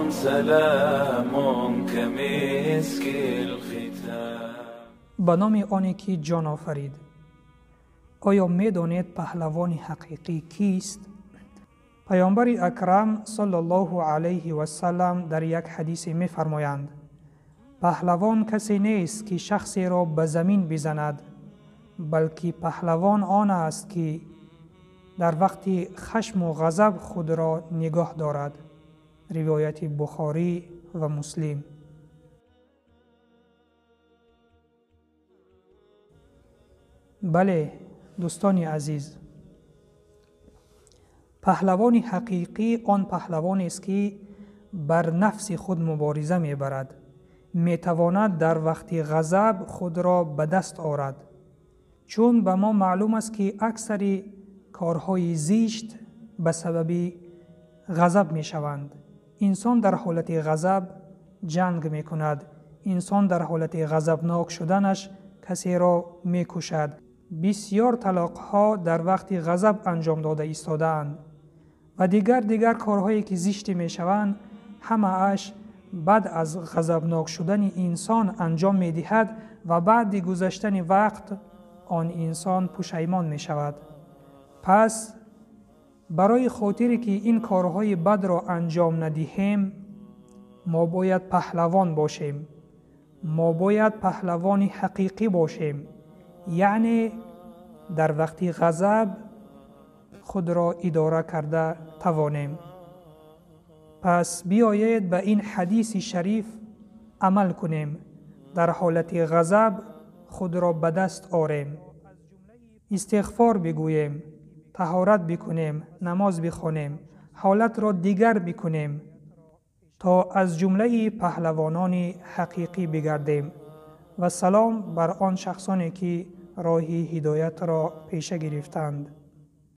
سلام كمسك الختام. Ба номи оне ки ҷон офарид. Оё медонед, паҳлавони ҳақиқӣ кист? Паёмбари акрам саллаллоҳу алайҳи васалам дар як ҳадисе мефармоянд: паҳлавон касе нест, ки шахсеро ба замин бизанад, балки паҳлавон он аст, ки дар вақти хашму ғазаб худро нигоҳ дорад. Ривояти Бухорӣ ва Муслим. Бале, дӯстони азиз, паҳлавони ҳақиқӣ он паҳлавонест, ки бар нафси худ мубориза мебарад, метавонад дар вақти ғазаб худро ба даст орад. Чун ба мо маълум аст, ки аксари корҳои зишт ба сабаби ғазаб мешаванд. Инсон дар ҳолати ғазаб ҷанг мекунад, инсон дар ҳолати ғазабнок шуданаш касеро мекушад. Бисёр талоқҳо дар вақти ғазаб анҷом дода истодаанд ва дигар корҳое ки зиштӣ мешаванд, ҳамааш баъд аз ғазабнок шудани инсон анҷом медиҳад ва баъди гузаштани вақт он инсон пушаймон мешавад. Пас барои хотире ки ин корҳои бадро анҷом надиҳем, мо бояд паҳлавон бошем. Мо бояд паҳлавони ҳақиқӣ бошем, яъне дар вақти ғазаб худро идора карда тавонем. Пас биёед ба ин ҳадиси шариф амал кунем, дар ҳолати ғазаб худро ба даст орем, истиғфор бигӯем, таҳорат бикунем, намоз бихонем, ҳолатро дигар бикунем, то аз ҷумлаи паҳлавонони ҳақиқӣ бигардем. Ва салом бар он шахсоне, ки роҳи ҳидоятро пеша гирифтанд.